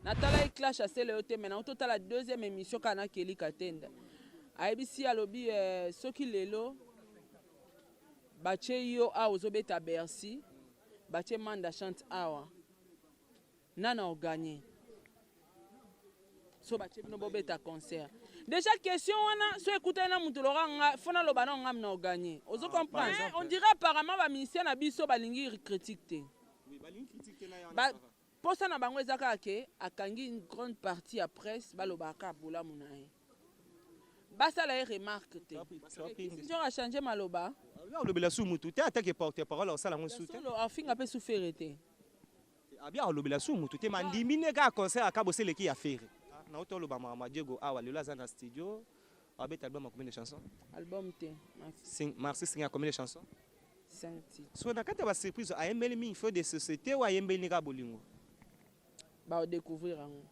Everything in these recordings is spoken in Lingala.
Natalaki clash ya Celeo te mais nauti otala deuxième emission kaka na Kelly Katenda. Ayebisi ye alobi eh, soki lelo batie yo awa ozobeta Bercy, batie Manda Chante awa, nani ako gagner? So batie bino bobeta concert. Déjà question wana so ekutani na mutu lokola nga, faut naloba nao nga nako gagner. Ozo comprendre? On dirait apparemment ba musiciens na biso balingi critique te. Oui, balingi critique te na ya wana Ba Sarah. Posa na bango eza kaka ke akangi une grande partie ya presse balobaka kaka bolamu na ye. Basala ye remarque te. Kisindjora a changer maloba. Oya olobela su mutu te ata ke porte parole osala yango su te. Ya solo afinga pe su Ferre te. Abi alobela su mutu te mandimi ne kaka concert ya kabose eleki ya Ferre. Nauti oloba makambo ya Diego awa lelo aza na studio abeta album ya combien de chansons? Album te. Maxi. Maxi singa ya combien de chansons? 5 titres. Sikoyo na kati ya ba surprise ayembeli mingi feu de societe ou ayembeli ne kaka bolingo? Bao decouvrir yango.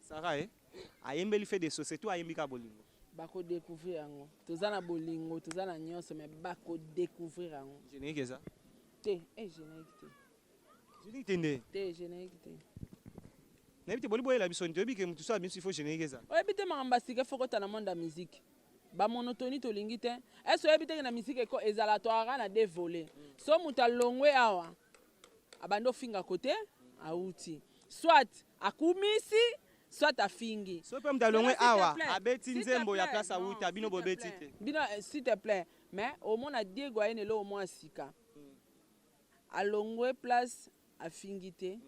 Sarah eh ayembeli feu de societe ou ayembi kaka bolingo? Bako decouvrir yango. Toza na bolingo, toza na nionso mais bako decouvrir yango. Generique eza? Te, eh generique te. Generique te nde? Te, generique te. Nayebi te boni boyela biso nini toyebi ke mutu soki abimisi il faut generique ezala. Oyebi te makambo ya sika il faut kota na monde ya musique. Ba monotonie tolingi te. Est ce oyebi te ke na musique eko ezala toaka na deux volets. So mutu alongwe awa abandi ofinga cote awuti. Soit akumisi soit afingi. Soki pe mutu alongwe awa abeti nzembo ya place awuta bino bobeti te. Bino s'il te plait mais omona Diego aye na eloko moko ya sika. Alongwe place afingi te.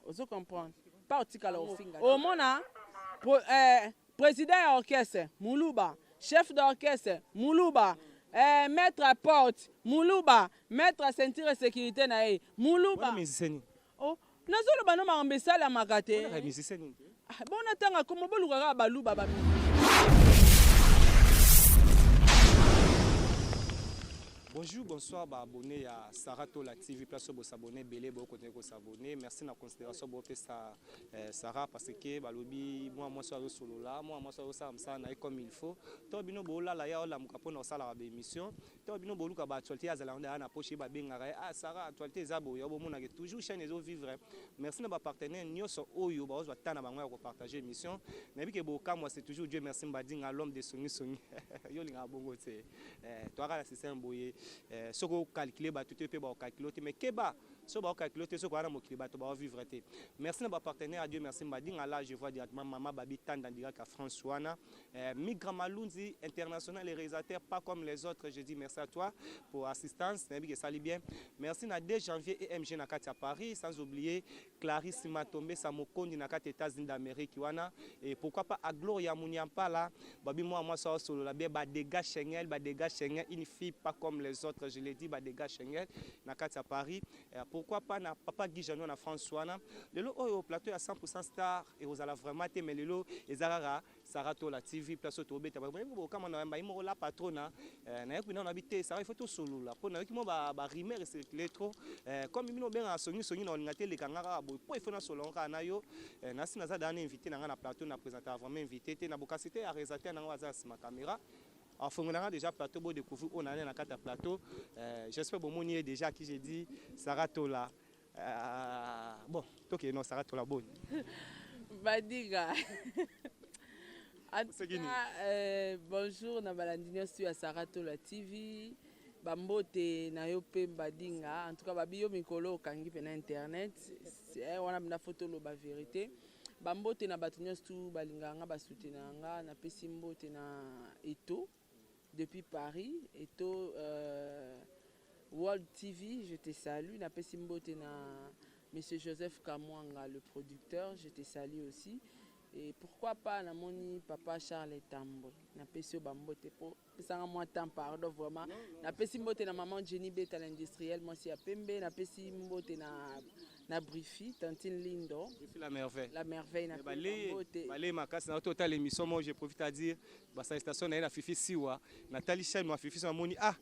Ozo comprendre? Pas otikala ofinga. Omona pro, eh, president ya orchestre muluba, chef d'orchestre muluba, eh, maître à porte muluba, maître à ceinture et sécurité na ye muluba. Wana musicien nini? Oh, nazoloba no makambo esalamaka te. Wana musicien nini? Ah, bona tanga kombo boluka kaka baluba ba Bonjour, bonsoir ba abonnés ya Sarah Tola TV place bo s'abonner belé bo continuer ko s'abonner. Merci na considération bo pesa eh, Sarah parce que balobi moi moi so solola, moi moi so sala msala na comme il faut. To bino bo lala ya olamuka pona osala ba émission. To bino boluka ba actualité azala nde na poche ba bengaka ye ah Sarah actualité eza boye bo mona que toujours chaîne ezo vivre. Merci na ba partenaires nyoso oyo ba ozwa temps na bango ya ko partager émission. Nayebi ke bo kamwa c'est toujours Dieu merci Mbadinga l'homme de songi songi. Yo linga bongo te. Eh, toyaka na système boye eh, soki ocalcule bato te mpe baocalcule te mais keba soki baocalcule te soki oya na mokili bato baovivre te. Merci na bapartenaire ya Dieu merci Mbadinga. Là je vois directement mama Babi Tanda direct à France wana eh, Migra Malunzi international et réalisateur pas comme les autres, je dis merci à toi pour assistance nayebi ke esali bien. Merci na 2 janvier EMG na kati ya Paris, sans oublier Clarisse Matombesa Mokondi na kati Etats-Unis d'Amerique wana et pourquoi pas à Gloria Munyampala babi mwa mwasi aosolola bien ba dégâts Schengen, ba dégâts Schengen, une fille pas comme les autres, je l'ai dit, ba dégâts Schengen na kati ya Paris et pourquoi pas na papa Guy Jeannot na France wana. Lelo oyo plateau ya 100% star ekozala vraiment te mais lelo eza kaka Sarah Tola TV place oyo tobeta ba bo kama na yamba moko la patrona na yoki na bi te Sarah il faut tosolola po na yoki mo ba ba rumeur circuler trop comme bino benga songi songi na olinga te leka nga kaka boye po il faut na solola kaka na yo na si naza dana invité na nga na plateau na présenter vraiment invité te na bokasi te ya réalisateur na nga aza na sima caméra afongola nga déjà plateau bo découvrir oyo na na kati ya plateau. J'espère bomoni ye déjà qui j'ai dit Sarah Tola. Bon toke non Sarah Tola boni. Badiga. En tout cas, bonjour na balandi nyonso ya Sarah Tola TV. Bambote na yo pe Mbadinga. En tout cas, babi yo mikolo okangi pe na internet. C'est wana na photo loba vérité. Bambote na bato nyonso tu balingaka nga ba soutenir nga, napesi mbote na Eto depuis Paris, Eto World TV, je te salue. Napesi mbote na Monsieur Joseph Kamwanga, le producteur, je te salue aussi. Et pourquoi pas namoni papa Charles Tambwe. Napesi yo bambote po pesanga mwa temps pardon vraiment. Napesi mbote na maman Jenny Beta l'industriel mwasi ya pembe, napesi mbote na Brifi, Tantine Lindo. Brifi la merveille. La merveille na mbote. Balé makasi na total émission moi je profite à dire ba salutation na ye na Fifi Siwa, natali chaîne ma Fifi Siwa moni ah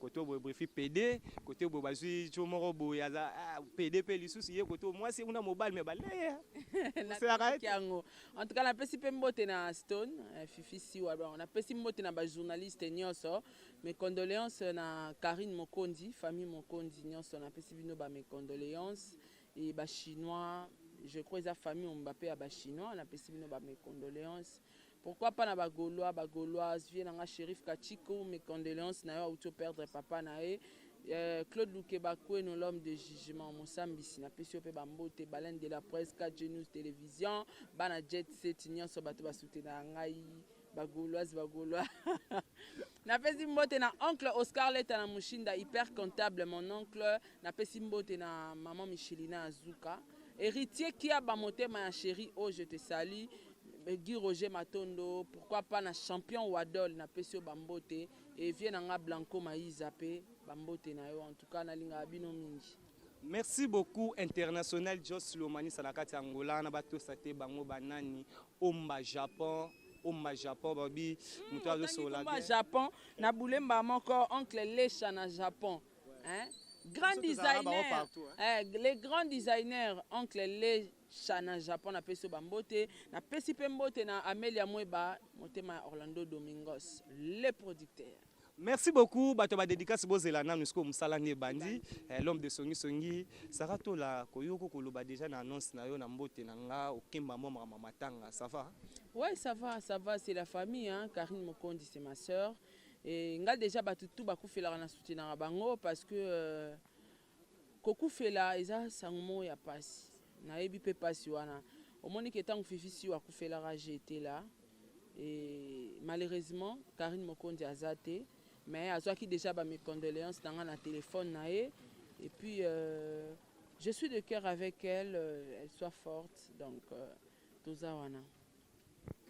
kote boye Brifi PD, kote boye bazwi jo moko boye aza ah, PD pe lisusu ye kote mwasi kuna mobali mais balé. Oselaka ye yango. En tout cas napesi pe mbote na Stone, Fifi Siwa donc napesi mbote na ba journaliste nyonso. Mes condoléances na Karine Mokonzi, famille Mokonzi nyonso napesi bino ba mes condoléances et ba chinois. Je crois eza famille omba mpe ya Bachinois. Napesi bino ba mes condoléances. Pourquoi pas na Bagaulois, Bagauloise, vieux na nga Shérif Kachiko, mes condoléances na yo, auti operdre papa na ye. Claude Lukeba Kweno, l'homme de jugement, mosambisi, napesi yo mpe bambote. Baleine de la presse, 4G News Télévision, bana jet set nyonso, bato basoutenaka ngai, Bagauloise, Bagaulois. Napesi mbote na oncle Oscar Leta na Mushinda, hyper comptable, mon oncle. Napesi mbote na maman Michelina Azuka, héritier Kiaba, motema ya chéri o, je te salue. Guy Roger Matondo, pourquoi pas na champion Wadol, napesi yo bambote. Et vieux na nga Blanco Maïza mpe bambote na yo. En tout cas, nalingaka bino mingi. Merci beaucoup, international Jos Lomanisa na kati ya Angola, na batosa te bango banani Omba Japon, Omba Japon, babi moto azosola. Bien Japon na Bulemba moko, oncle Lesha na Japon, hein? Grand designer partout, hein? Eh, les grands designers, oncle Lesha na Japon, napesi yo bambote. Napesi mpe mbote na Amelia Mweba, motema ya Orlando Domingos, le producteur. Merci beaucoup. Bato badédicace, bozela nanu sikoyo mosala nde ebandi. L'homme de songisongi, Sara Tola, koyoka koloba déjà na annonce na yo na mbote na nga, okemba mwa makambo matanga, ça va? Ouais, ça va, ça va, c'est la famille, hein. Karine Mokondi, c'est ma sœur. Et nga déjà bato tu bakufelaka na soutenaka bango parce que kokufela eza sango moko ya pasi. Nayebi mpe pasi wana. Omoni ke ntango Fifi Siwa akufelaka, j'étais là. Et malheureusement Karine Mokondi aza te, mais azwaki déjà ba mes condoléances na nga na téléphone na ye. Et puis je suis de cœur avec elle, elle soit forte. Donc toza wana.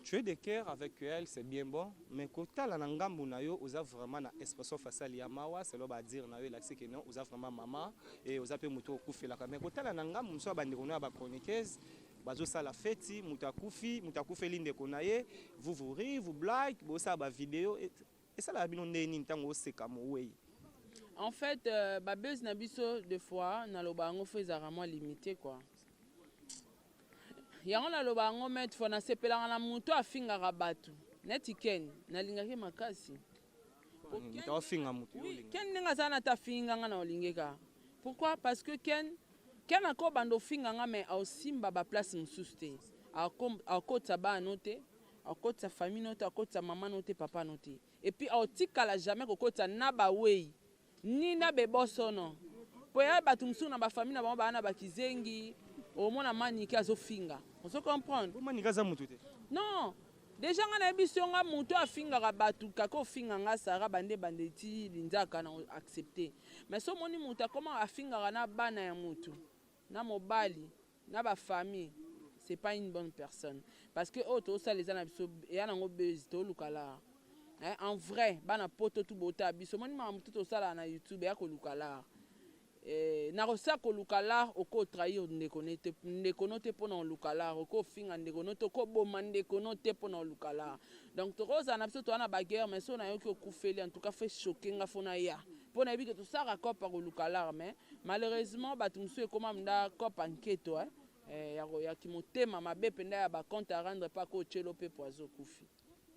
Tu es de cœur avec elle, c'est bien bon, mais kotala na ngambu na yo, oza vraiment na expression faciale ya mawa. Selo badire na yo elakisi ke non, oza vraiment mama e oza mpe moto okufelaka. Mais kotala na ngambu mosusu ya bandeko na yo ya bachroniqueuse, bazosala feti, moto akufi, moto akufeli ndeko na ye, vous vous rire, vous blague, bosala bavideo. Esalaka bino nde nini ntango oseka mowei? En fait, babuzz na biso, des fois naloba yango, fo ezalaka mwa limité quoi. Yango naloba yango maintes fois, nasepelaka na moto afingaka bato neti Ken, nalingaki makasi. Moto afinga moto? Oui, Ken ndenge aza na ta afinga nga na olingi kaka. Pourquoi? Parce que Ken akobanda ofinga nga, mais aosimba baplace mosusu te, akotisa bana no te, akotisa famille no te, akotisa mama no te, papa no te. Et puis aotikala jamais kokotisa na bawei ni na bebosono, po ya bato mosusu na bafamille na bango baa na bakizengi. Omona Manike azofinga, ozo comprendre? Manike aza motu te. Non, déjà nga nayebi so nga moto afingaka bato kaka ofinga nga Sara bande bande ti linzaka na accepte. Mais so omoni moto akoma afingaka na bana ya motu, na mobali, na bafamille, c'est pas une bonne personne, parce que oyo tozosala eza na biso eya nango buzz, toluka lar. En vrai, bana poto tu bota biso, omoni makambo tu tosalaka na YouTube eya koluka lar. Nakosala koluka lar, okotrahir ndeko ne te, ndeko no te mpona oluka lar, okofinga ndeko no te, okoboma ndeko no te mpona oluka lar. Donc tokozala na biso, toza na baguerre, mais so nayoki okufeli, en tout cas faut choquer nga, fo naya, mpo nayebi ke tosalaka cope ya koluka lar. Mais malheureusement bato mosusu ekóma nda cope ya nketo, eh, ya kimotema mabe mpenza, ya bacompte à rendre mpa ko otyelo mpe poison okufi.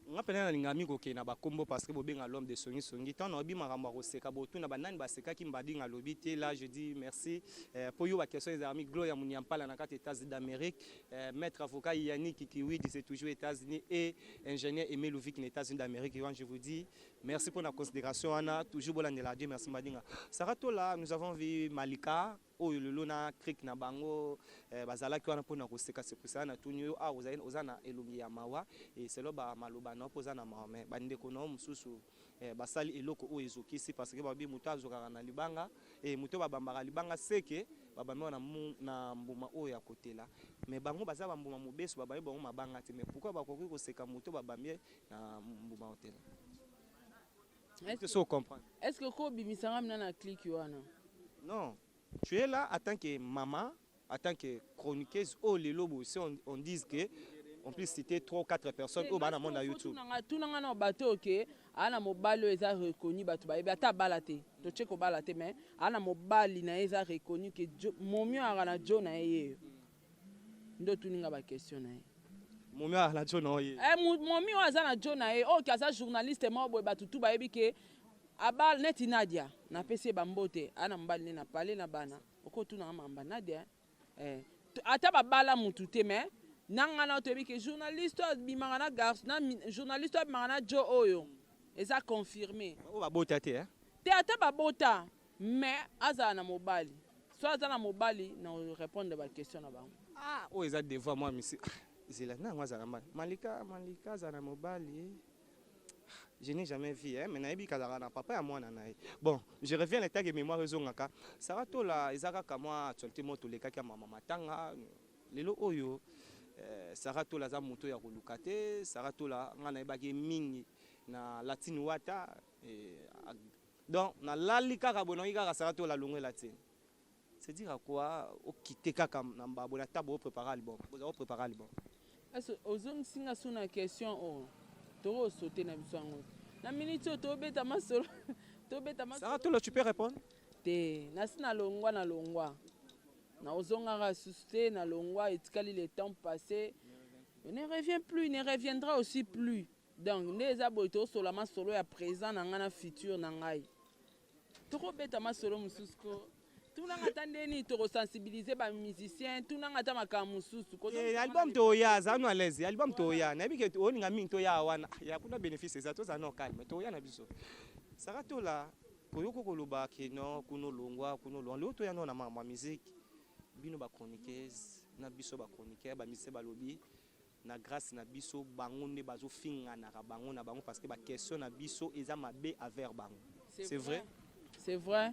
Nga mpena nalingaka mingi kokende na bakombo parce que bobenga l'homme de songisongi. Ntango naobi makambo ya koseka, botuna banani basekaki, Mbadinga alobi te. Là je dis merci mpo yo baquestion ezalaka mi Gloria Muniampala na kati États-Unis d'Amérique, maître avocat Yannick Kiwidi, c'est toujours États-Unis, et ingénieur Aimé Louvik na États-Unis d'Amérique. Wana je vous dis merci pour la considération wana. Toujours bolandela Dieu merci Mbadinga. Sarah Tola, nous avons vu Malika oyo lelo na clique na bango, bazalaki wana mpona koseka sepusana. Na tuni oyo awa oza na elongi ya mawa eselo bamaloba na yo mpo oza na mawa, mais bandeko na yo mosusu basali eloko oyo ezokisi, parce que babi moto azokaka na libanga, moto oyo babambaka libanga seke babambi wana na mbuma oyo ya kotela, mais bango baza bambuma mobeso, babambi bango mabanga te. Mais pourquoi bakoki koseka moto babambi na mbuma kotela? So comprendre. Est ce que kobimisanga mina na clique wana? Non, tu es là en tant que maman, en tant que chroniqueuse. Oh lelo bo si on dit que on peut citer trois ou quatre personnes oyo bana monde na YouTube. Tunanga na bato oke aa na mobali oyo eza reconnu, bato bayebi, ata abala te, totie kobala te, mais aa na mobali na ye eza reconnu ke momi oyo aka na jo na ye, yeyo nde otuninga baquestion na ye. Momi oyo na jo na ye? Eh, momi oyo aza na jo na ye, oyo ke aza journaliste moko boye, bato tu bayebi ke abala, neti Nadia, napesi ye bambote, aa na mobali nde na pale na bana. Okotunanga mamba Nadia, eh. Ata babala mutu te, mais na ngai na toyebi ke journaliste oyo abimaka na garçon, na journaliste oyo abimaka na jo oyo eza confirmé. Oyo babota te, eh? Te, ata babota, mais azala na mobali. So aza na mobali, na répondre baquestion na bango. Ah, oyo eza devoir mwa misi. Ah, zela na yango, azala mobali. Malika, Malika aza na mobali, je n'ai jamais vu, hein, mais nayebi kazalaka na papa ya mwana na ye. Bon, je reviens na etake mémoire ezongaka. Sara Tola, eza kaka mwa actualité moko tolekaki ya mama matanga. Lelo oyo Sara Tola aza moto ya koluka te. Sara Tola, ngai nayebaki mingi na Latine Wata. Donc nalali kaka boye, nayoki kaka Sara Tola alongwe Latine. C'est dire à quoi okite kaka na mbabo na tabo opréparer album, boza opréparer album. Ese ozongisinga so na question oyo, tokosote na biso yango na miniti oyo tobeta masolo, tobeta masolo. Sara Tola, tu peux répondre. Te, nasi nalongwa, nalongwa, naozongaka susu te. Nalongwa, etikali le temps passé ne revient plus, ne reviendra aussi plus. Donc nde eza boye, tosola masolo ya présent na ngai na futur na ngai. Tokobeta masolo mosusu ko tunanga ata ndeni tokosensibiliser bamusicien, tunanga ata makambo mosusu. Album toya, aza no à l'aise. Album toya, nayebi ke olinga mingi toya wana ya kuna, bénéfice eza. Tozala no calme, toya na biso. Sara Tola, koyoka koloba ke no kuna olongwa, kuna olongwa, lelo toya no na makambo ya musique. Bino bachroniqueuse na biso bachroniqueur, bamusicien balobi na grâce na biso, bango nde bazofinganaka bango na bango parce que baquestion na biso eza mabe envers bango. C'est vrai? C'est vrai,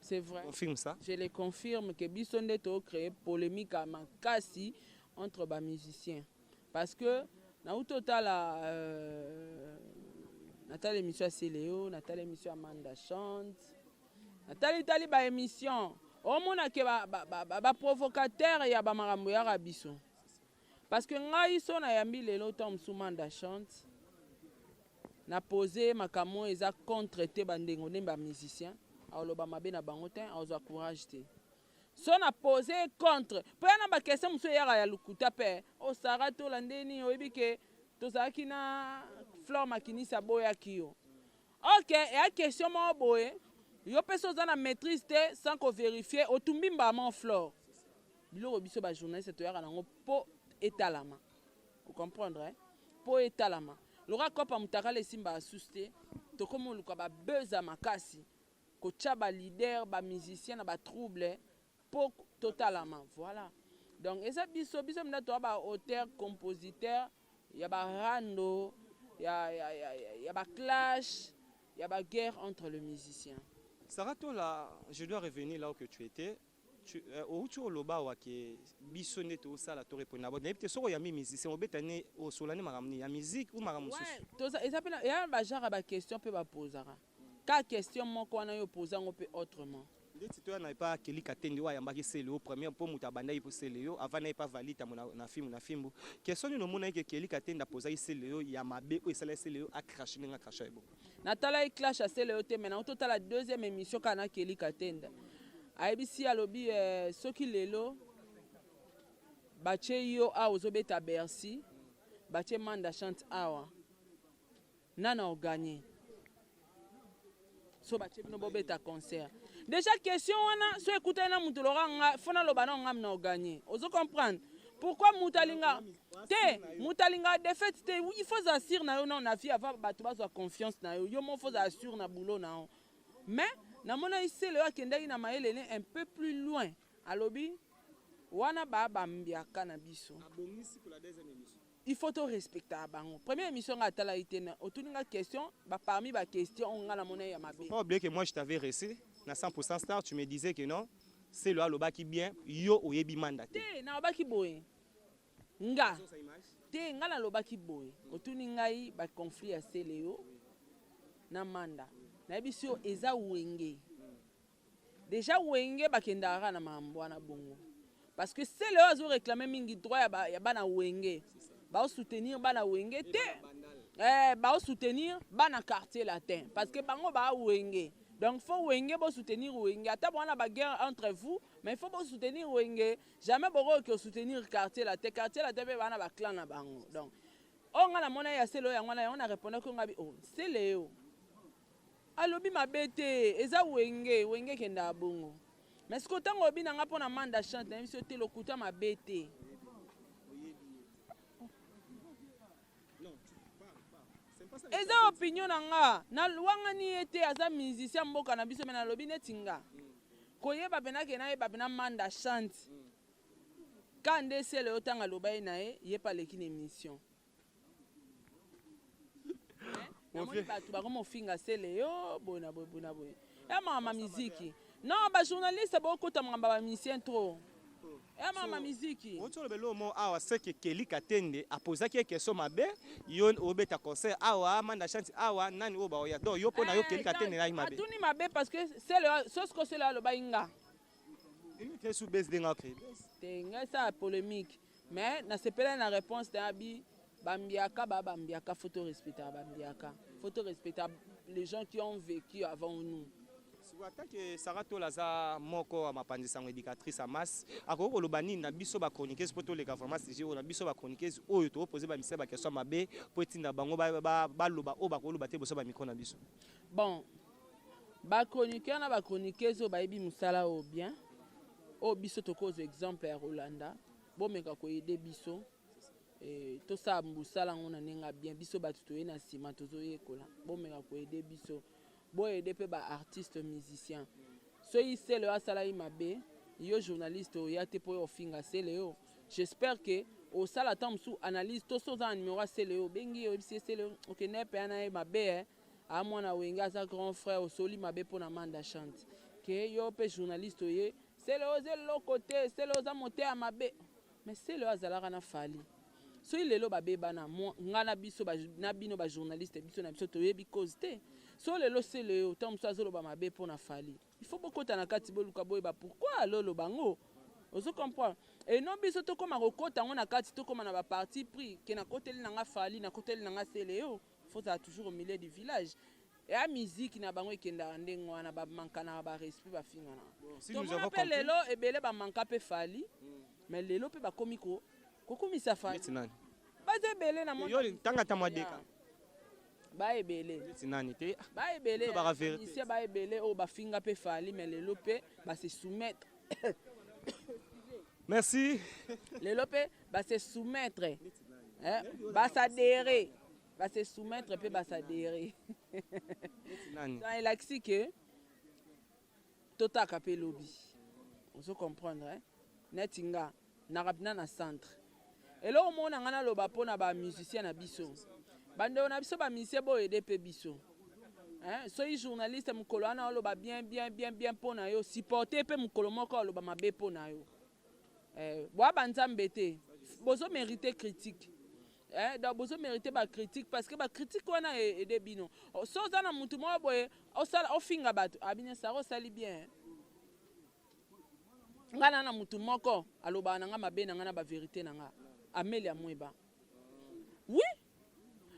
c'est vrai. Confirme ça. Je le confirme que biso nde tocréer polémique ya makasi entre bamusicien, parce que nauti otala natala émission ya Seleo, natala émission ya Manda Chante, natali tali baémission, omona ke baprovocateur ya bamakambo yaka biso. Parce que ngai so nayambi lelo ntango mosusu Manda Chante, na pose makambo oyo eza contre te, bandengo nde bamusicien aoloba mabe na bango te, aozwa courage te. So na pose contre mpo ya na baquestion mosusu eyaka ya lokuta mpe osara Tola ndeni oyebi ke tozalaki na Flore Makinisi, aboyaki yo. Ok, eya question moko boye, yo mpe so oza na maîtrise te, sans kovérifier, otumbi mbama Flore. Biloko biso bajournaliste toyaka nango mpo etalama, ocomprendre, eh? Mpo etalama loka kopa motakala esimbaka susu te. Tokómi oluka babuzz ya makasi, kotya baleader, bamusicien na batrouble mpo totalama. Voilà, donc eza biso, biso mpenza toya baauteur compositeur ya barando, ya baclash, ya baguerre entre le musicien. Sarah Tola, je dois revenir là où que tu étais. Outi oloba awa ke biso nde tosala to répondre na nayebi te soki oyambi musicien, obeta ne osola nde makambo nini ya musique ou makambo mosusu? Eza mpe eya bagenre ya baquestion mpe bapozaka ka question moko wana, yo opoza yango mpe autrement. Ndeti toya na epa Kelika te, nde oyo ayambaki Sele yo premier, mpo moto abandaki mpo Sele yo avant na ye pa valita mo na fimbu na fimbu. Question nini omonaki ke Kelika te nde apozaki Sele yo ya mabe oyo esalaki Sele yo acrache ndenge acrache ye bongo? Natalaki clash ya Sele yo te, mais nango totala deuxième émission kaka na Kelika Tenda. Ayebisi, alobi soki lelo batie yo awa ozobeta Bercy, batie Manda Chante awa, nana oganye? So batie bino bobeta concert, déjà question wana so ekutani na moto loka nga, fo naloba na ngam na oganye. Ozo comprendre pourquoi? Moto alinga te, moto alingaka défaite te. Il faut ozala sûr na yo nao na vie avant bato bazwa confiance na yo. Yo mo faut ozala sûr na boulot na yo. Mais namonaki Sele oyo akendaki na mayele ne un peu plus loin, alobi wana baa bambiaka na biso, il faut torespectaka bango. Première émission nga atalaki te, na otuni nga question parmi baquestion oyo nga namona ya mabe. Faut pas oublier que moi je t'avais reçu na 100% Star, tu me disais que non, c'est le alobaki bien, yo oyebi Manda te. Te, nalobaki boye nga te, nga nalobaki boye, otuni ngai baconflit ya Seleo na Manda, nayebisi yo eza Wenge. Déjà Wenge bakendaka kaka na makambo wana bongo, parce que Sele oyo azoréclame mingi droit ya bana Wenge, baosoutenir bana Wenge te, baosoutenir bana Quartier Latin, parce que bango baa Wenge. Donc faut Wenge bosoutenir Wenge, ata bwana baguerre entre vous, mais il faut bosoutenir Wenge. Jamais bokoki osoutenir Quartier Latin. Quartier Latin mpe bana baclan na bango. Donc oyo nga namona ya Sele oyo, yango wana, yango na répondaki nga bi oh, Sele oyo alobi mabe te, eza Wenge. Wenge ekendaka bongo. Mais sikoyo ntango olobi na nga mpo na Manda Chante, nayebisi yo te, lokuta mabe te. Eza opinion na nga, nawangani ye te, aza musicien mboka na biso, mais nalobi neti nga koyeba pena ke nayeba pena Manda Chante ka nde sele oyo ntango aloba ye na ye, ye mpe aleki na émission. Namoni bato bakoma ofinga sele yo boye na boye, boye na boye, ya makambo ya miziki. Non, bajournaliste bokota makambo ya bamusicien trop, ya makambo ya miziki. Oti oloba eloko moko awa, seke Kelly Katende apozaki ye question mabe: yo obeta concert awa, Manda Chante awa, nani oyo baoya? Donc yo, mpo na yo, Kelly Katende nayaki mabe? Atuni mabe parce que sele sosiko sele alobaki nga te su bese ndenge akre. Te, ngai esala polémique, mais nasepelaki na réponse te. Abi bambiaka ba bambiaka, faut torespectaka bambiaka, faut torespecta les gens qui ont vécu avant nous. Sikoyo, atake Sara Tola aza moko ya mapanzi sango, éducatrice ya masse, akoki koloba nini na biso bachroniqueuse mpo toleka vraiment sujet oyo, na biso bachroniqueuse oyo tokopose bamisala baquestion mabe mpo etinda bango baloba oyo bakoloba te boso bamicro na biso? Bon, bachroniqueur na bachroniqueuse oyo bayebi mosala oyo bien, oyo biso tokozwa exemple ya kolanda, bomeka koaider biso tosala mosala yango na ndenge ya bien. Biso bato toye na nsima, tozoyekola, bomeka koaider biso, boaider mpe baartiste musicien. Soki sele oyo asalaki mabe, yo journaliste oya te mpo oyo ofinga sele oyo. J'espère que osala ata mosusu analyse to so oza na numéro ya sele oyo, obengi ye, oyebisi ye: sele oyo okende mpe na ye mabe, aa mwana Wenge, aza grand frère, osoli mabe mpo na Manda Chante. Ke yo mpe journaliste oye: sele oyo oza eloko te, sele oyo oza moteya mabe. Mais sele oyo azalaka na Fally, soki lelo babebana, nga na biso na bino bajournaliste, biso na biso toyebi cause te. So lelo sele oyo ntango mosusu azoloba mabe mpo na Fally, il faut bokota na kati, boluka boyeba pourquoi aloloba yango. Ozo comprendre? E non, biso tokóma kokota yango na kati, tokóma na baparti pris ke nakoteli na nga Fally, nakoteli na nga sele oyo. Faut ozala toujours au milieu du village. Eya musique na bango, ekendaka ndenge wana, bamankanaka barespect, bafinganaka. Tomona mpe lelo ebele bamanka mpe Fally, mais lelo mpe bakomi kokumisa Fally. Baza ebele na ntanga ata mwa deka. Ba ebele. Nani te? Ba ebele musicien, ba ebele oyo bafinga mpe Fally, mais lelo mpe base soumettre. Merci. Lelo mpe base soumettre, basadhérer, base soumettre mpe basadhérer. Donc elakisi ke totaka mpe lobi, ozo comprendre? Neti nga naka mpena na centre, eloko moko na ngai naloba mpona bamusicien na biso, bandeko na biso bamusicien, boaider mpe biso. Soki journaliste mokolo wana oloba bien bien bien bien mpo na yo, supporte mpe mokolo moko oloba mabe mpo na yo. Boya banzambe te, bozomérite critique. Donc bozomérite bacritique, parce que bacritique wana aide bino. So oza na mutu moko boye, osala ofinga bato abino, Sara osali bien. Ngai na mutu moko alobaka na nga mabe na ngai na bavérité na nga, Ameli Amweba. Oui,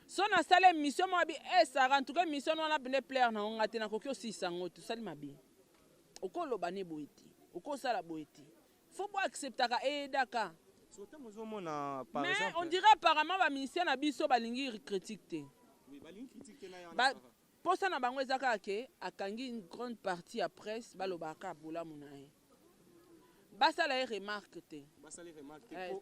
so nasala émission moko abi e Sara, en tout cas émission wana pene plaire na nga te, nakoki osilisa yango te, osali mabe, okoloba ne boye te, okosala boye te. Faut boacceptaka, eyedaka. Mais on dirait apparemment bamusicien na biso balingi critique te. Mposa na bango eza kaka ke akangi une grande partie ya presse, balobaka bolamu na ye, basala ye remarque te.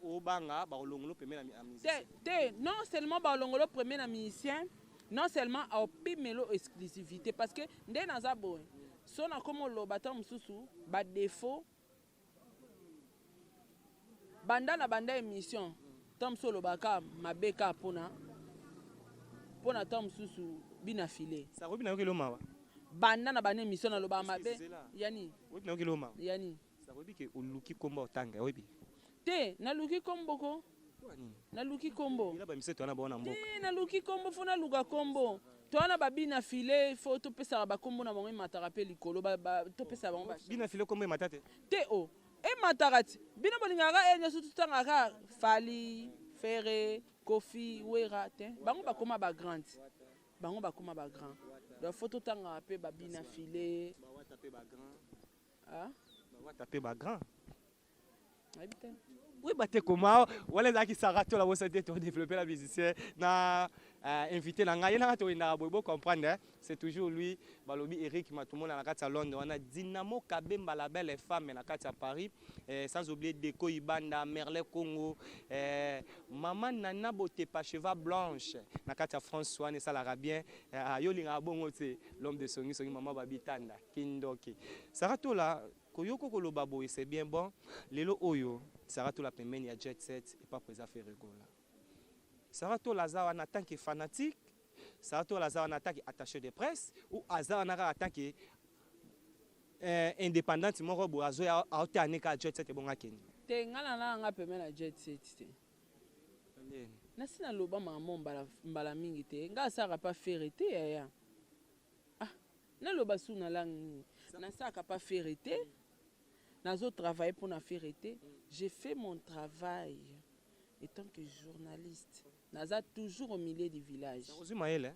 Obanga balongolo premier na musicien. Te, non seulement balongolo premier na musicien, non seulement aopimelo exclusivité, parce que nde naza boye, so nakoma oloba ntango mosusu badéfaut banda na banda émission, ntango mosusu olobaka mabe kaka mpona ntango mosusu bina file. Sakobi nayoki mawa. Banda na banda émission nalobaka mabe yani. Oyebi nayoki mawa. Yani. Sakobi ke oluki kombo otanga, oyebi? Te, naluki kombo ko, naluki kombo. Te, naluki kombo, faut naluka kombo. To wana babina file, faut topesaka bakombo na bango, emataka mpe likolo, topesaka bango. Bina file, kombo emata te? Te, o emataka ti bino bolingaka e nyonso totangaka Fally, Ferre, Koffi, Wera te. Bango bakóma bagrand, bango bakóma bagrand, donc faut totangaka mpe babina file. Bawata mpe bagrand. Nayebi te. Oyeba te koma wana ezalaki Sarah Tola. Bosa te, todéveloppe la musicien na invité na ngai, ye nanga toyendaka boye, bocomprendre, hein? C'est toujours lui, balobi Eric Matumona na kati ya Londres wana, Dynamo Kabemba, la belle femme na kati ya Paris, sans oublier Deko Ibanda, Merle Congo, mama Nana Botepa, cheval blanche na kati ya France wana, esalaka bien. Yo olingaka bongo te, l'homme de songi songi, mama Babitanda Kindoki. Sarah Tola, koyoka koloba boye, c'est bien bon. Lelo oyo Sarah Tola pembeni ya Jet Set epa président Ferre Gola, Sarah Tola aza wana en tant que fanatique? Sarah Tola aza wana en tant que attaché de presse ou aza wana kaka en tant que indépendante moko boye, azoya aotala ne kaka Jet Set ebongo akende? Te, ngai na nga pembeni na Jet Set te. Nasi naloba mama mbala, mbala mingi te, ngai asalaka pa Ferre te, yaya. Ah, naloba su na langue nini? Nasalaka pa Ferre te, nazotravaille mpona Ferre te. J'ai fait mon travail étant que journaliste, naza toujours au milieu du village. Ozwi mayele.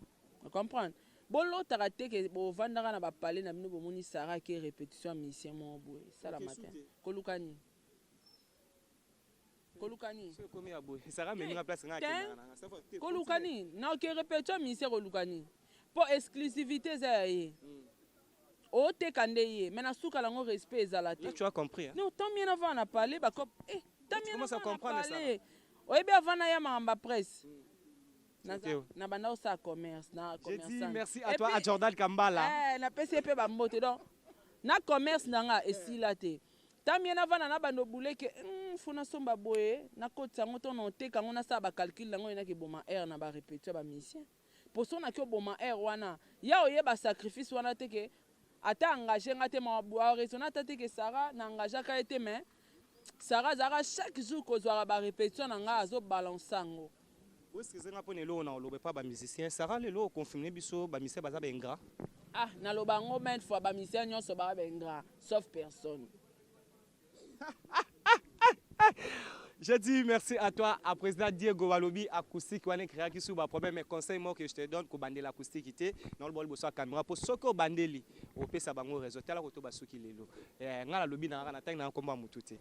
Comprendre, bolotaka te ke bovandaka na bapale na bino, bomoni Sara ake répétition ya musicien moko boye, esalama te. Koluka nini? Koluka nini? Ekomi ya boye, Sara ameminga place nga akendaka nanga. Koluka nini na oke répétition ya musicien? Koluka nini? Mpo exclusivité eza ya ye, oteka nde ye, mais na suka nango respect ezala te. Là, tu as compris, hein? Non, tant mieux navanda na palais bakop eh, tant mieux commences à comprendre. Palais oyebi, avant naya makambo ya presse, na banda osala commerce na J'ai dit merci à toi, à Jordan Kambala. Eh, napesi ye mpe bambote. Donc na commerce na nga esila te. Tant mieux navanda na bando buleke, faut nasomba boye, nakotisa yango to na oteka yango, nasala bacalcul yango, enaki eboma aire na barépétition ya bamusicien. Po so naki oboma aire wana ya oyeba sacrifice wana te, ke ata engage nga te, araisonne ata te ke Sara na engageaka ye te, mais Sara azalaka chaque jour kozwaka barépétition na nga, azobalance yango. Excuse nga mpona eloko na oloba epa bamusicien. Sara, lelo oconfirme biso, bamusicien baza baingrat? Ah, naloba yango maintes fois, bamusicien nyonso baa baingrat sauf personne. Je dis merci à toi, à président Diego Walobi, acoustique, wana créaki sur ba problème. Mais conseil moi que je te donne, ko bandela acoustique te, dans le bol boso caméra po soko bandeli, opesa bango réseau tala ko to basuki lelo. Eh, nga la lobi na na tanga na komba mutu te.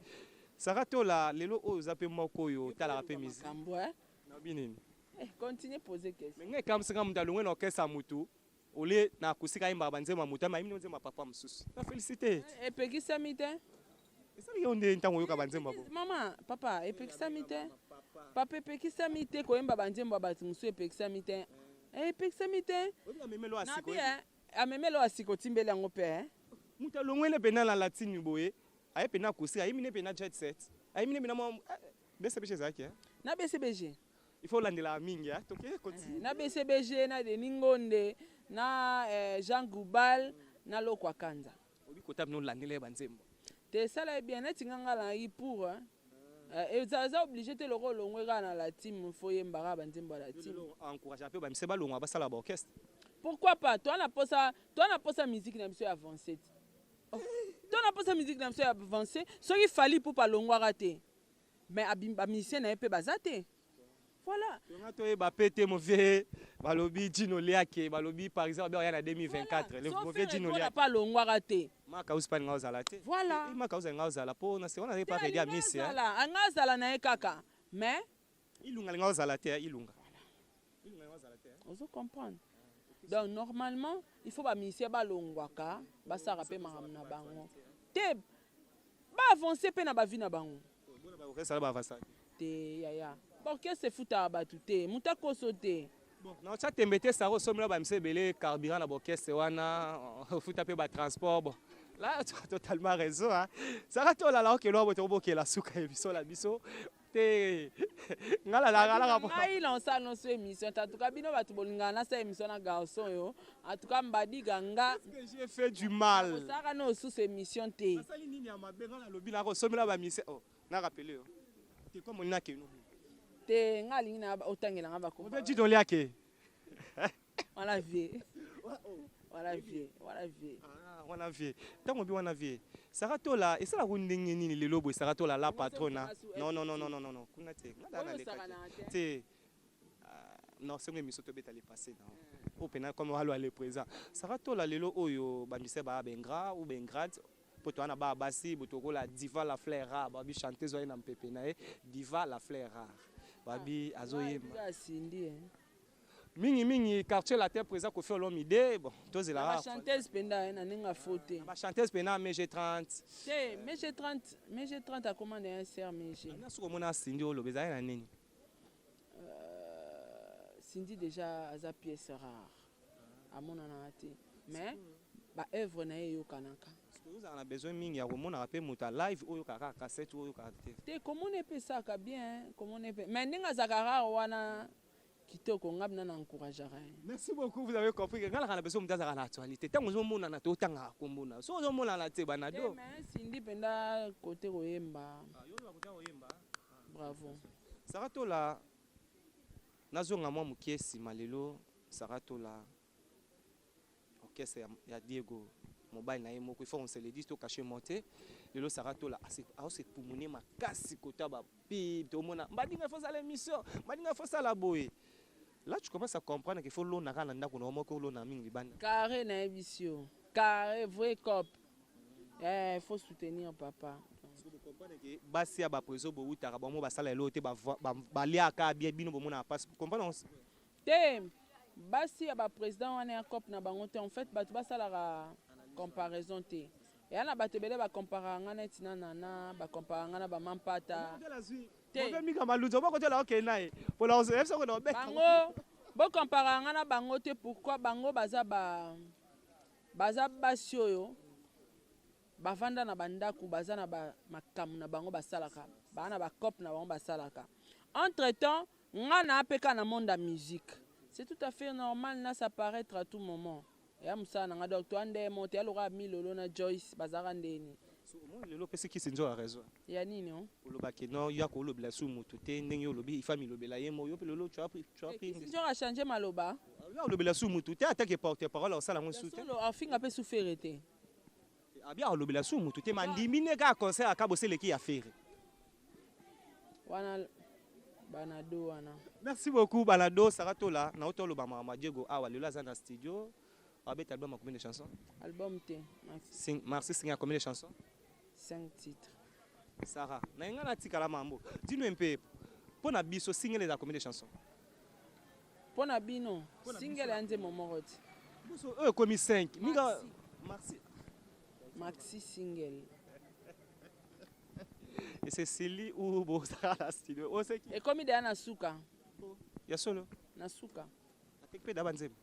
Sarah Tola, lelo oyo za pe moko yo tala pe musique. Makambo, eh? Na binini? Eh, continue poser question. Mais ngai kamsa nga mutu alongwe na orchestre mutu olie na acoustique, ayembaka banzembo ya mutu, ama ayimbi nzembo ya papa mosusu. Na félicité. Epekisami te. Esali yo nde ntango oyoka banzembo bo? Mama, papa, epekisami te. Papa, epekisami te koyemba banzembo ya bato mosusu, epekisami te, epekisami te. Amemelo. Nabi amemelo asika, otimbeli yango mpe. Moto alongwene mpena na latine boye, aye mpena acoustique, ayembi ne mpena Jet Set, ayembi ne mpena mwa BCBG ezalaki. Na BCBG. Il faut olandelaka mingi, toke continue. Na BCBG, na Denis Ngonde, na Jean Goubal, na Lokwa Kanza. Obi kota bino olandela ye banzembo. Te, esala ye bien neti nga ngai pour eza obligé te. Loko olongwe kaka na la team, faut yemba kaka banzembo ya la team. Encourage mpe bamise balongwa, basala baorchestre. Pourquoi pas? Toa na posa, toa na posa musique na biso ya avancé te. Oh. Toa na posa musique na biso ya avancé. Soki Fally Ipupa alongwaka te, mais bamusicien na ye mpe baza te, voilà. Tonga toyeba pe te, mauvais balobi Dino Liake, balobi par exemple oya na 2024, le mauvais Dino Liake. Pa alongwaka te. Maka usi pa ninga ozala te. Voilà. Maka usi ninga ozala po na se wana pa ready ya miss. Anga azala na ye kaka, mais Ilunga linga ozala te, Ilunga. Ilunga linga ozala te. Ozo comprendre? Donc normalement il faut bamusicien balongwaka, basalaka mpe makambo na bango te, baavance mpe na bavie na bango. Bona baorchestre baavance. Te yaya, baorchestre efutaka bato te, moto akoso te. Bon, na otya tembe te, Sara osomela bamisa ebele carburant na baorchestre wana, ofuta mpe batransport. Bon, là tu as totalement raison, hein. Sara tolala okelwa boye, tokobokela suka ya biso na biso te. Nga nalalaka. Ngai nasala nyonso émission te. En tout cas bino bato bolingaka nasala émission na garçon oyo, en tout cas mbadiga nga. J'ai fait du mal? Osalaka na osusu émission te. Nasali nini ya mabe? Nga nalobi nakosomela bamise. Oh, na rappele yo te comme olina keno. Te, nga alingi na otangela nga bakombo. Jidon liake. Wana vie, wana vie, wana vie. Ah, wana vie, ntango obi wana vie. Sara Tola, esalaka ndenge nini lelo boye? Sara Tola la patrona. Non, non, non, non, non, non, kuna te, nga naleka te. Non, sengo émission tobeta le passé na oyo mpena comme alo le présent. Sara Tola, lelo oyo bamise baya baingrat ou baingrate. Mpo toza na bana basi botokola Diva la fleur rare, babi chanteuse oye na mpepe na ye Diva la fleur rare, babi azoyemba. Asindi eh. Mingi mingi Quartier Latin, président Koffi Olomide. Bon, tozela. Ba chanteuse mpenza na ndenge afo te. Ba chanteuse mpena MG 30. Te, MG 30, MG 30 akoma na ye sœur MG. Na soki omona Cindy, oloba ezali na nini? Cindy déjà aza pièce rare, amonanaka te, mais baœuvre na ye eyokanaka. Ozala na besoin mingi ya komonaka mpe moto ya live oyo kaka cassette oyo kaka te. Te, komona epesaka bien, komona epe, mais ndenge azalaka rare wana, kitoko, nga bina na encourageaka ye. Merci beaucoup, vous avez compris que ngalaka na besoin moto azalaka na actualité. Ntango ozomonana te, otangaka kombona. So ozomonana te, banado. Te, mais Cindy mpenza kote koyemba, bravo. Sara Tola, nazonga mwa mokie nsima. Lelo Sara Tola, orchestre ya Diego, mobali na ye moko, il faut on se le dise, tocache mo te. Lelo Sara Tola aosepumune makasi kota bapib. Tomona mbadinga, il faut sala émission, mbadinga, il faut sala boye. Là tu commences à comprendre qu'il faut lona kaka na ndako na yo moko, olona mingi libanda. Carré, nayebisi yo, carré, vrai cop. Eh, faut soutenir papa. Basi ya bapreso bowutaka bango basala eloko te, baliaka bien, bino bomonaka mpasi, comprendre? Te, basi ya baprésident wana ya cop na bango te. En fait, bato basalaka comparaison te. Eya na bato ebele bacomparaka nga neti na nana, bacomparaka nga na bamampata te. Mika Maluza obakotela okende na ye mpona soko na obeta. Bango bocomparaka nga na bango te. Pourquoi? Bango baza ba baza basi oyo bavanda na bandako, baza na makambo na bango basalaka, baa na bacope na bango basalaka. Entre temps, nga na mpe kaka na monde ya musique, c'est tout à fait normal na s'apparaître à tout moment. Eya mosala na nga, donc toa nde mo te ya lokola Milolo na Joyce bazalaka ndeni. Omoni lelo opesi kisi nzoka raison. Ya nini o? Olobaki non, yo akolobela su motu te. Ndenge olobi ifa milobela ye mo, yo mpe lelo tu as pris, tu as pris. Kisi nzoka change maloba. Yo alobela su motu te, atake porte parole osala yango su te. Solo afinga mpe su Ferre te. Abi alobela su motu te, mandimi ne kaka concert aka boseleki ya Ferre. Wana banado wana. Merci beaucoup, banado. Sara Tola, na oloba makambo ya Diego awa. Lelo aza na studio, abeta album ya combien de chansons? Album te, maxi. Maxi single ya combien de chansons? 5 titres. Sara na nga natikala mambo dino mpe mpo na biso, single eza combien de chansons? Mpo na bino, single ya nzembo moko te. Biso oyo ekomi 5 minga maxi. Maxi single. Et c'est Célie ou bozala na studio oseki. Ekomi deya na suka. Ya solo? Na suka. Ateki mpe da banzembo?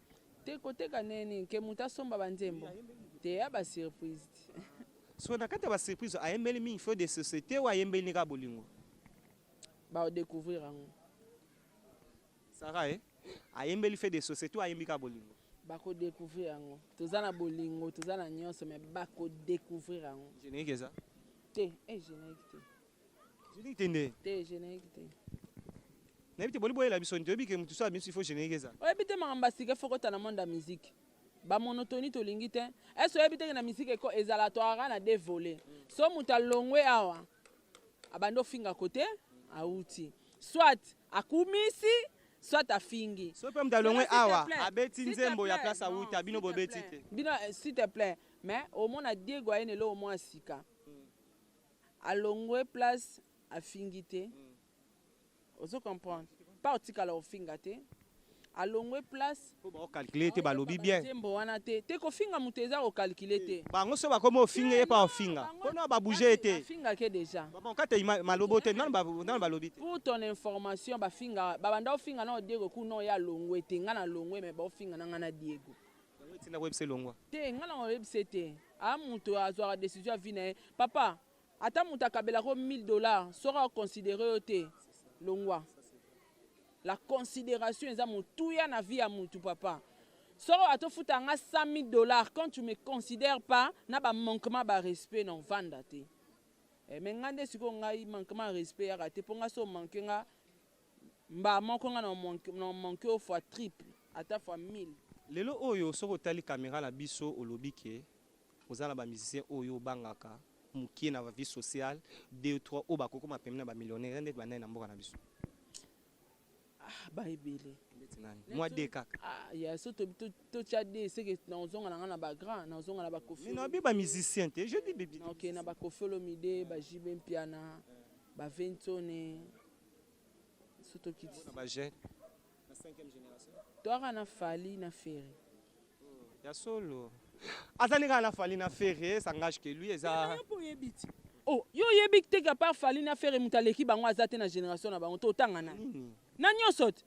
Te, koteka neni ke moto asomba banzembo te, ya basurprise te. So na kati ya basurprise, ayembeli mingi fait de société o ayembeli kaka bolingo? Baodécouvrir yango. Sara e ayembeli fait de société o ayembi kaka bolingo? Bakodécouvrir yango. Toza na bolingo, toza na nyonso, mais bakodécouvrir yango. Générique eza? Te e, générique te. Générique te nde? Te, générique te. Nayebi te, boli boyela biso nde oyebi ke motu so abiso, il faut générique eza. Oyebi te, makambo basika, faut kota na monde ya musique. Bamonotonie tolingi te. Ese oyebi teke na musique eko ezala toaka na deux volets. So moto alongwe awa, abandi ofinga kote awuti, soit akumisi, soit afingi. So mpe moto alongwe awa, abeti nzembo ya place awuta, bino bobeti te. Bino, s'il te plaît. Mais omona Diego aye na eloko mwa sika, alongwe place, afingi te. Ozo comprendre pa? Otikala ofinga te, alongwe place. Po baocalcule te, balobi bien. Nzembo wana te te, kofinga moto eza kocalcule te. Bango so bakomi ofinga ye, pa ofinga mpona babouge ye te. Bafingake déjà. Bon, kata malobo te, nano balobi te. Pour ton information, bafinga, babanda ofinga na Diego kuna oyo alongwe te. Nga na longwe, mais baofinga na nga na Diego. Yango etinda koyebisa elongwa? Te, nga na koyebisa te. Aa, moto azwaka décision ya vie na ye, papa. Ata moto akabelako 1000 $, soki aconsidere yo te, longwa. La considération eza motuya na vie ya mutu, papa. Soki atofuta nga 100 000 $, quand tu me considères pas, na bamanquement barespect, na ovanda te. Eh, mais nga nde sikoyo, ngai manquement ya respect yaka te, mpo nga so omanque nga mbaa moko, nga na manque oyo fois triple, ata fois 1000. Lelo oyo, soki otali caméra na biso, olobi ke oza na bamusicien oyo obangaka mokie na vie sociale, 2 3 oyo bakokoma pembeni na bamillionnaire, eza ndeti banani na mboka na biso? Ah, baebele. Neti nani? Mwa de kaka. Ah, ya so totya de seke nazonga na nga na bagrand, nazonga na bakofi. Mais nabi bamusicien te, je dis bibi. Ok, na bakofi Olomide, baJB Mpiana, baVentone, so tokiti. Na bajeune na 5e génération. Toaka na Fally na Ferre. Ya solo, azali kaka na Fally na Ferre, s'engage que lui eza. Yo mpo oyebi ti, oh, yo oyebi te que à part Fally na Ferre, moto aleki bango aza te na génération na bango. To otanga nani? Nini? Na nyonso te.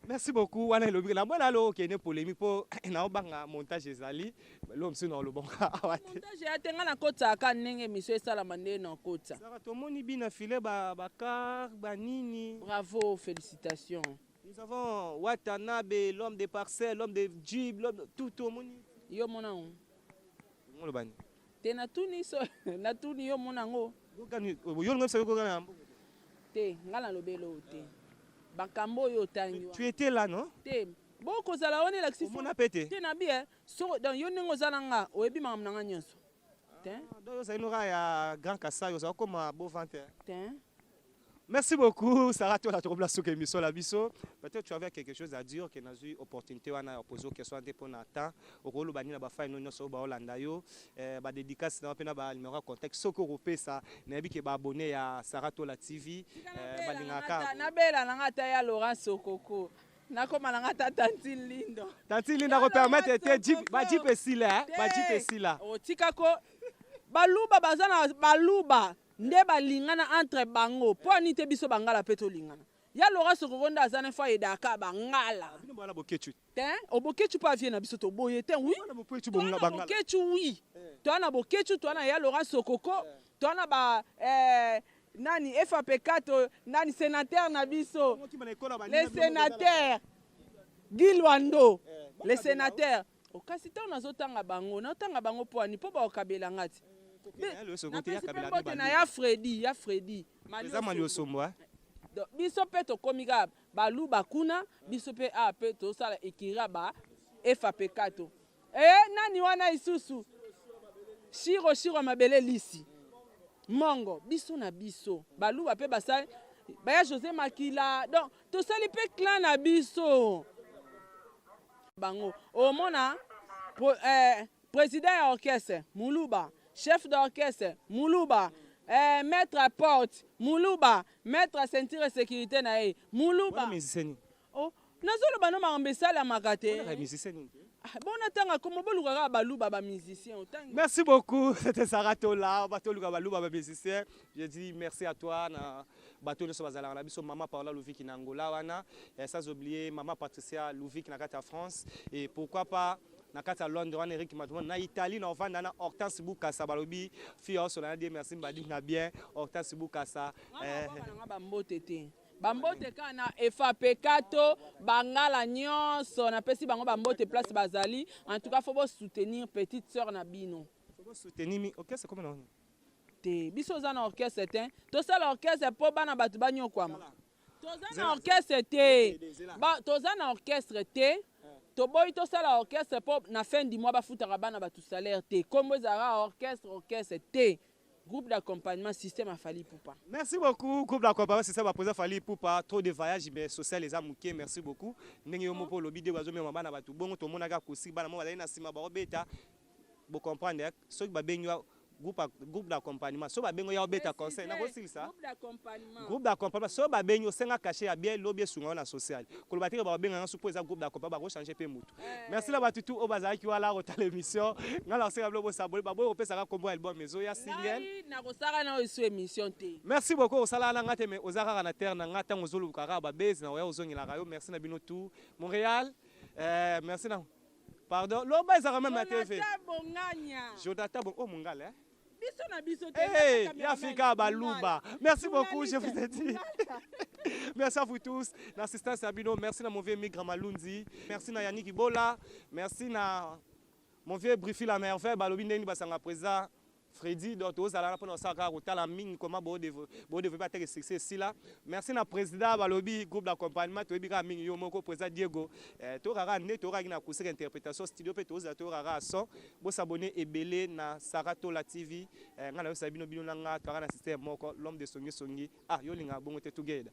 Merci beaucoup. Wana elobi na mwana alo okende polémique mpo naobanga montage ezali lo mosusu na olobonga awa te. Montage ya te, nga nakotisaka ndenge émission esalama, ndenge nakotisa. Saka tomoni bina file bacar banini. Bravo, félicitations. Nous avons Watanabe, l'homme des parcelles, l'homme de jeep, l'homme de tout, tomoni. Yo mona yango? Olobani? Te, natuni so, natuni yo, mona yango? Yo lingo biso kokana na mbongo? Te, nga nalobi eloko te, makambo oyo otangi. Tu étais là, non? Te, bokozala wana elakisi. Omona pe te? Te, nabi e so. Donc yo ndenge oza na nga, oyebi makambo na nga nyonso te. Donc ozali noka ya Grand Kasai, ozala koma beau vente. Te. Merci beaucoup, Sarah Tola. Tokobla soki émission la biso. Peut-être tu avais quelque chose à dire que nazui opportunité wana ya poser question te pona temps. Okoloba nini na ba fans nyonso oyo baolanda yo, ba dédicace na mpe na ba numéro ya contact soki okopesa? Nayebi ke ba abonné ya Sarah Tola TV balingaka. Nabela nanga ata ya Laurent Sokoko, nakoma nanga ata Tantine Lindo. Tantine Linda ko permettre te, jeep, ba jeep esila, ba jeep esila. Otikako baluba baza na baluba nde balingana entre bango, mpo ani te biso bangala mpe tolingana. Ya Laurent Sokoko nde aza na fo ayedaka bangala. Bino bwana Bokechu. Te, obokechu mpo avie na biso toboye te. Oui, toana Bokechu, oui, toa na Bokechu, toa na ya Laurent Sokoko, toa na ba nani, FAPK to nani, sénateur na biso, le sénateur Guy Lwando, le sénateur. Kasi ntango nazotanga bango, nazotanga bango mpo ani? Mpo bakokabelanga ti. Napesi mpe mbote na ya Fredi, ya Fredi. Eza Maliosombo. Biso mpe tokomi kaka baluba kuna, biso mpe awa mpe tozosala ekira ba FAPK to e nani wana lisusu, Shiro, Shiro mabele lisi mongo. Biso na biso baluba mpe basali baya José Makila, donc tosali mpe clan na biso. Bango omona président ya orchestre muluba, chef d'orchestre muluba, maître à porte muluba, maître à ceinture sécurité na ye muluba. Oh, nazoloba no makambo esalamaka te. Bona ntanga kombo, boluka kaka baluba bamusicien otangi. Merci beaucoup, c'était Sarah Tola. Batoluka baluba bamusicien. Je dis merci à toi na bato nyonso bazalaka na biso, mama Paola Louviki na Angola wana, sans oublier mama Patricia Louviki na kati ya France, et pourquoi pas na kati ya Londres wana Eric Matumon, na Italie na ovanda na Hortense Bukasa. Balobi fille aosola na die. Merci mbadi na bien, Hortense Bukasa. Nanga bambote te, bambote kaka na FAPK to bangala nyonso, napesi bango bambote place bazali. En tout cas, faut bosoutenir petite sœur na bino. Faut bosoutenir mi orchestre comme na Te, biso oza na orchestre te. Tosala orchestre mpo bana bato banyokwama? Toza na orchestre te, toza na orchestre te. Toboyi tosala orchestre mpo na fin du mois bafutaka bana bato salaire te. Nkombo ezalaka orchestre, orchestre te, groupe d'accompagnement système ya Fally Ipupa. Merci beaucoup. Groupe d'accompagnement système ya président Fally Ipupa. Trop de voyage, mais social eza moke. Merci beaucoup. Ndenge yo moko olobi, de bazomema bana bato bongo, tomonaka kosi bana mo bazali na nsima baobeta. Bocomprendre, soki babengi groupe d'accompagnement, so babengi ya obeta concert, nakosilisa groupe d'accompagnement. So babengi, osenga cachet ya bien, lobi esunga yo na social. Koloba teke bakobenganga su mpo eza groupe d'accompagnement, bakochange mpe mutu. Merci na bato tu oyo bazalaki wana kotala émission. Ngai na kosenga bilo bosaboli, baboyi kopesaka kombo ya album ezoya, single. Nakosala na oyo esu émission te. Merci beaucoup. Osala na nga te, mais oza kaka na terre na nga. Ntango ozoluka kaka babase na oya, ozongelaka yo. Merci na bino tout Montréal. Merci na pardon, loba ezalaka même na TV. Bonganya. Jonathan bon, oh mongala, eh? Biso na biso te. Hey, Yafika Baluba. Merci beaucoup, je vous ai dit. Merci à vous tous. L'assistance à bino. Merci na mon vieux Migra Malundi. Merci na Yannick Ibola. Merci na mon vieux Brifi la merveille. Balobi ndeni basanga président Freddy, donc tozala na mpona kosala kaka kotala mingi koma bodéveloppe ateke succès esila. Merci na président, balobi groupe d'accompagnement, toyebi kaka mingi yo moko président Diego. Tokaka nde tokaki na kuseka interprétation studio mpe tozala tokaka son. Bosabone ebele na Sarah Tola TV. Ngai nayosala bino, bino na nga toyaka na système moko, l'homme de songi songi. Ah, yo olingaka bongo te, together.